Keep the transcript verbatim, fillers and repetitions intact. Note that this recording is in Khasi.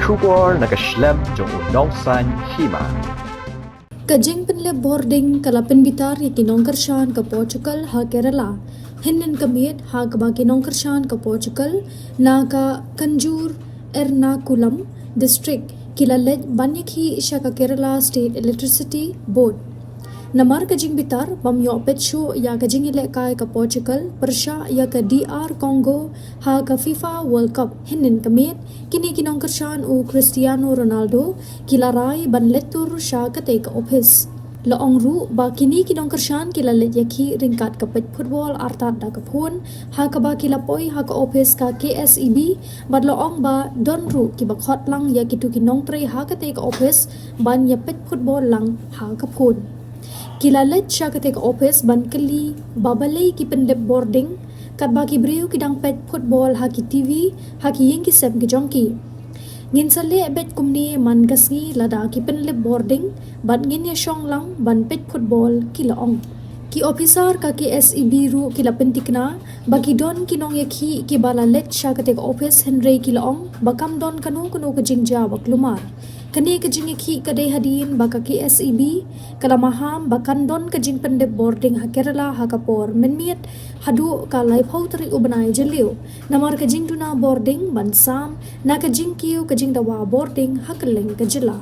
Khubor na ka shlem jong u Nongsaiñ Hima. Ka jingpynlip bording ka la pynbitar ïa ki nongkyrshan ka Portugal ha Kerala. Hynnin ka miet ha kaba ki nongkyrshan ka Portugal na ka Kanjur Ernakulam district ki la leit ban ïakhih sha ka Kerala State Electricity Board. Namar ka jingbitar bym ïoh peit shuh ïa ka jingïalehkai ka Portugal pyrshah ïa ka D R Congo ha ka FIFA World Cup hynnin ka miet, kine ki nongkyrshan u Cristiano Ronaldo ki la rai ban leit tur sha katei ka ophis. La ong ruh ba kine ki nongkyrshan ki la leit ïakhih ryngkat ka peit football artat da ka phone, ha kaba ki la poi ha ka ophis ka K S E B, bad la ong ba don ruh kiba khot lang ïa kito ki nongtrei ha katei ka ophis ban ïa peit football lang ha ka phone. Ki la leit sha katei ka ophis ban kylli ba balei ki pynlip bording, katba ki briew ki dang peit football ha ki T V ha ki ïing ki sem ki jong ki. Ngin sa leh beit kumne man ka sngi lada ki pynlip bording, bad ngin ïa shong lang ban peit football, ki la ong. Ki ophisar ka K S E B ruh ki la pyntikna ba ki don ki nongïakhih kiba la leit sha katei ka ophis, hynrei ki la ong ba kam don kano kano ka jingjia ba kulmar. Kane ka jingïakhih ka dei hadien ba ka K S E B ka la maham ba kan don ka jingpynlip bording ha Kerala ha ka por mynmiet haduh ka laiphew tarik u bnai Jylliew, namar ka jingduna bording ban sam na ka jingkiew ka jingdawa bording ha kylleng ka jylla.